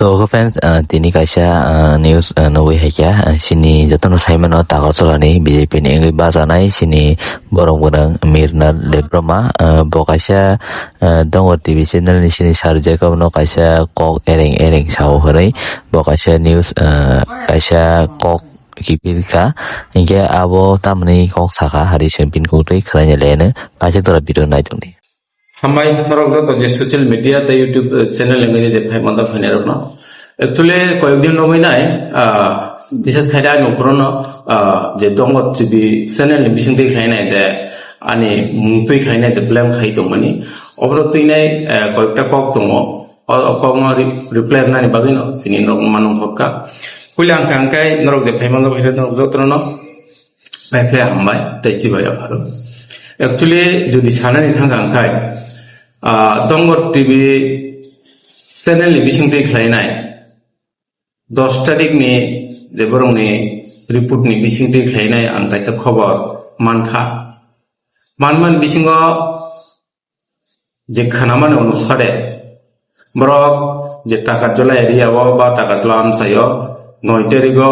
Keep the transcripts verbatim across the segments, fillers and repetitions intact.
So, friends, ah, tini kaisa, ah, news, ah, nugwi haikha, ah, chini jotono saimano Takarcholani B J P ni wngwi bajanai chini borok gwnang Mirnath Debbarma, ah, bo kaisa, ah, Dongor T V channel ni chini sir Jacob no kaisa kok ereng ereng sao hwnwi bo kaisa news, ah, kaisa kok kiphil kha, hinkhe abo tamni kok sakha, hari se bini kok twi khwlaina leno, paithak tora video naitongdi. Hambai norok joto je social media tei YouTube, eh, channel wngwi je phai manjak phainairokno. Actually, koyek din romwi nai, ah, bises thaida ani ukhorono, ah, je Dongor T V channel ni bising twi khlainai je ani mung twi khlainai je blame khai tongmani. Oboro twinai, eh, koyekta kok tongo. O, o kokno re-, reply rwnani bagwino tini norok manung hokha. Puila ang kha hwnkhe norok je phai manjak phainai norok jotono. Bai khe hambai, tei chibai apharo. Actually, jodi sanani thangkha hwnkhe, ah, Dongor T V channel ni bisingtwi khlainai dos tarik ni je borokni report ni bisingtwi khlainai ang kaisa khobor mankha. Manmani bisingo je khanamani onusare, borok je Takarjola area o ba Takarjola amchaio noi tarigo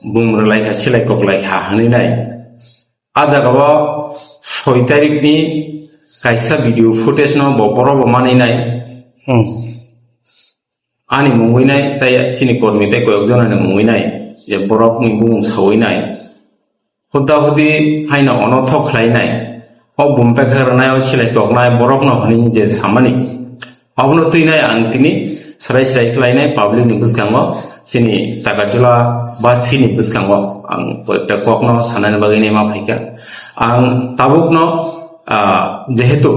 bum rwlai kha, silai koklai kha hwnwi nai. A jagao soi tarikni kaisa video footage no bo borok bo manwi nai. Hmm. Ani mungwi nai, tei chini kormi tei koyok jonani mungwi nai, je borokni bumung sawi nai. Huda hudi haino ono thok khlai nai. O bum pekha rwnai, o silai koknai borokno hwnwi je samani. Abono twi nai ang tini srai srai khlai nai public ni bwskango, chini Takarjola ba chini bwskango ang koyekta kokno sanani bagwi nai ma phaikha. Ang tabukno, ah, jehetu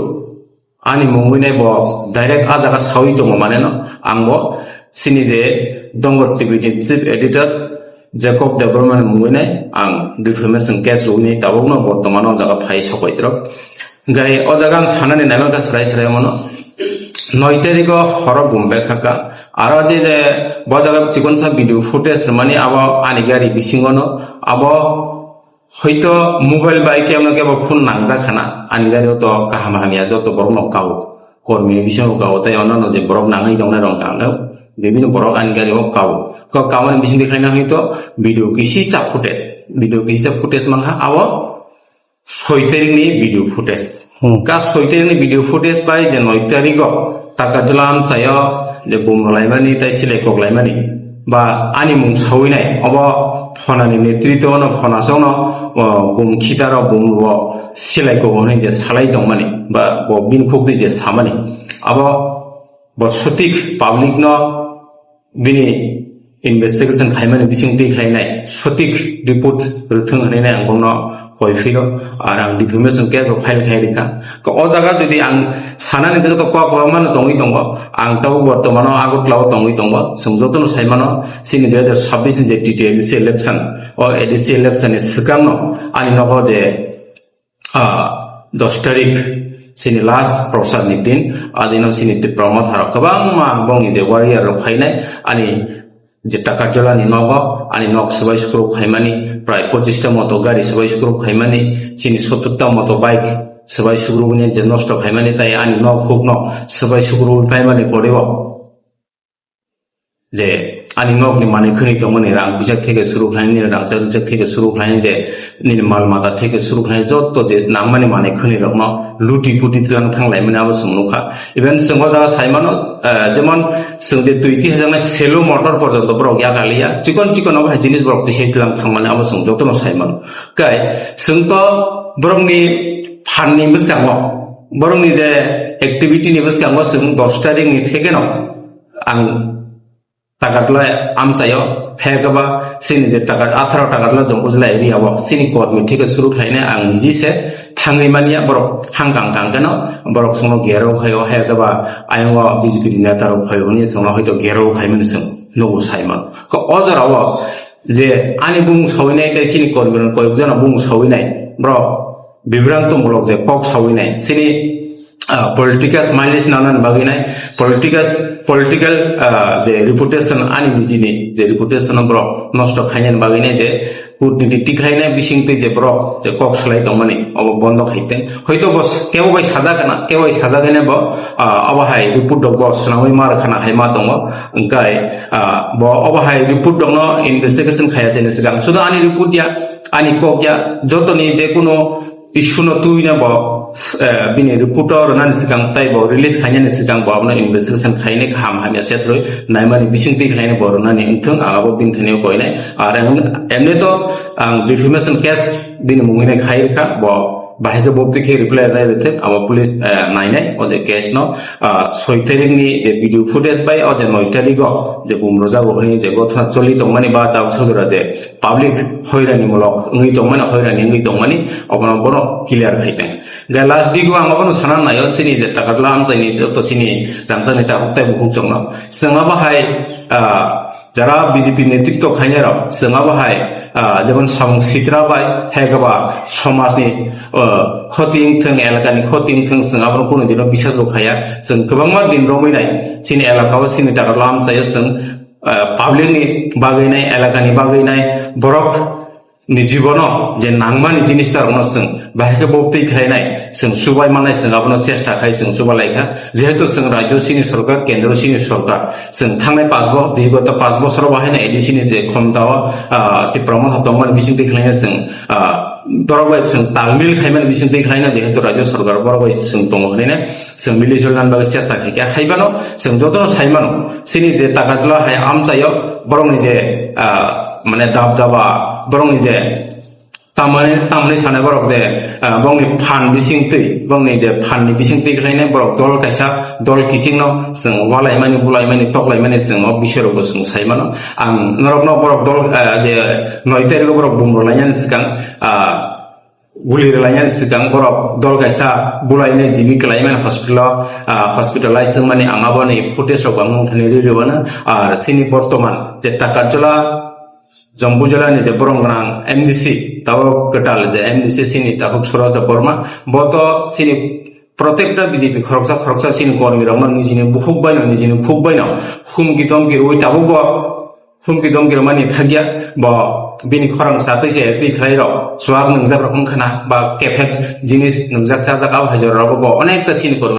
ani mungwi nai bo direct a jaga sawi tongo mane no, ang bo chini je Dongor T V ni chief editor Jacob Debbarma ni mungwi nai ang defamation case rwwi nai tabukno bortomano o jaga phai sokoi trok. Gai o jaga ang sanani naimankha srai srai mano. Noi tariko horo bum bek kha ka. Aro je, je bo jaga chikonsa video footage rwmani abo ani gari bisingo no abo Hoito mobile bai khe no kebo phone nangjak khana, ani gari o to kaham hamya joto borok no kao, kormi bisingo kao, tei onno je borok nangwi tongnai rok ang bibino borok ani gari o kao. Ko kawan bising de khaina hoito video kisi cha footage, video kisi cha footage mankha abo soi tarik ni video footage. Hmm. Ka soi tarik ni video footage bai je noi tarik o Takarjola amchaio je bumrwlaimani tei silai koklaimani ba ani mung sawi nai, obo phonani netritwo no phona songno, o, bum khitarok bumrwo silai kok hwnwi je salai tongmani ba bo bini khuk twi je samani, abo bo sotik public no bini investigation khaimani bising twi khlainai, sotik report rwthwng hwnwi nai ang bono koi phiro, ar ang defamation case bo file khai rikha. Ko o jaga jodi ang sanani joto kok kwbangma no tongwi tongo, ang tabuk bortomano Agartala o tongwi tongo, chwng jotono saimano chini dui hajar sabbish ni je T T A D C election, o A D C election ni swkangno ani nogo je ah, dos tarik chini last prochar ni din, adino chini Tipra Motha rok kwbangma bongni je warrior rok phainai, ani je Takarjola ni nogo, ani nok swbai sukruk phaimani, prai pochista moto gari swbai sukruk phaimani, chini sottur ta moto bike swbai sukruk ni je nosto khaimani, tai ani nok huk no swbai sukruk phaimani pore o. Je ani nokni manwi khwnwi tongmani rang puisa theke suru khlaini, rang sa rwchak theke suru khlaini, je nini mal mata theke suru khlaini, jotto je nangmani manwi khwnwi rokno luti puti tlang thang laimani abo chwng nukha. Even chwng o jaga saimano, eh, jemon chwng je twi tihajaknai selu motor porjonto borok yak aliya, chikon chikon abo hai jinis borok twi se tlang thangmani abo chwng jotono saimano. Kai chwng to borokni phanni bwskango, borokni je activity ni bwskango chwng dos tarikni thekeno ang Takarjala amchaio, phekaba chini je Takar-, atharo Takarjala Jompu Jila area o chini kormi thike suru khlainai ang niji se thangwi manya, borok thang kang kang keno borok chwngno gerok khaio, phekaba ayang o B J P ni neta rok phaio hwnwi chwngno hoito gerok khaimani chwng nugo saimano. Ko o jora o je ani bumung sawinai tei chini kormi rok koyok jona bumung sawinai borok bibranto mulok je kok sawinai chini, ah, political mileage nanani bagwi nai, political, political, ah, je reputation ani nijini je reputation no borok nosto khainani bagwi nai je kutniti tikhlaina bisingtwi je borok je kok salai tongmani obo bondo khaiteng. Hoito bo kebo bai sajak na, kebo bai sajak hwnwi bo, ah, obo hai report rok bo swnamwi ma rwkha na hai ma tongo. Hwnkhe, ah, bo obo hai report rokno investigation khaiya chini swkang. Sudu ani report ya, ani kok ya, jotoni je kuno issue no twi na bo, eh, bini report o rwnani swkang tai bo release khainani swkang bo abono investigation khainai kaham hamya se throi naimani bisingtwi khainai bo rwnani wngthung, abo bini thani koinai. Ar em-, emni to ang defamation case bini mungwi nai khai rwkha, bo bahai khe bo twi khe reply rwnai rwthwk, abo police, eh, nainai o je case no, ah, soi tarik ni je video footage bai o je noi tarik o je bumrojago hwnwi je gothona choli tongmani ba tabuk sojora je public hoirani mulok wngwi tongmani, hoirani wngwi tongmani, obono bono clear khai tong. Ga last digo ang obono sana naio, sini je takatla amchaini joto sini rangchakni tabuk tai bukhuk chongno. Chwng abo hai, ah, jara B J P netritwo khainai rok, chwng abo hai, ah, jemon samung sitra bai, hai kaba somajni, ah, khoti wngthung, elakani khoti wngthung, chwng abono kunu dino bisas bo khaiya. Chwng kwbangma din romwi nai, chini elaka o sini takatla amchaio chwng, ah, public ni bagwi nai, elakani bagwi nai, borok ni jibono je nangmani jinis tarokno chwng bahai khe bo twi khlainai, chwng chubai manai, chwng abono chesta khai chwng chuba lai kha. Jehetu chwng rajyo sini sorkar, kendro sini sorkar, chwng thangnai panch bo-, bigoto panch bosoro bahai no A D C ni je khomta o, ah, Tipra Motha tongmani bising twi khlaina chwng, ah, borok bai chwng talmil khaimani bising twi khlaina, jehetu rajyo sorkar borok bai chwng tongo hwnwi nai. Chwng mili jolna bagwi chesta khaikha. Haibano chwng jotono saimano, chini je takajla hai amchaio, borokni je, ah, mane dab daba, borokni je tamani, tamani sanai borok je, ah, borokni phan bisingtwi, borokni je phanni bisingtwi khlainai borok dol kaisa, dol kichingno chwng walaimani, bulaimani, toklaimani chwng o bising rokbo chwng saimano. Ang norokno borok dol, ah, je noi tarigo borok bumrok lainani swkang, ah, guli rwlainani swkang borok dol kaisa bulainai jibi kwlaimani hospital o, ah, hospitalize wngmani ang aboni footage rok ang nongthani rwi rwmano. Ar chini bortoman je Takarjala, Jombujalani je borom gwnang M D C, tabo kwtal je M D C chini Takhuk Suraj Debbarma, bo to chini protekta B J P khoroksa khoroksa chini kormi rokno nijini bukhuk baino, nijini phuk baino humki domki rwi tabukbo humki domki rwmani thakya, bo bini khorang chatwi se twi khlai rok, chuak nwngjak rok wngkha na, ba kephek jinis nwngjak chajak, abo hai jorao bo onekta chini kormi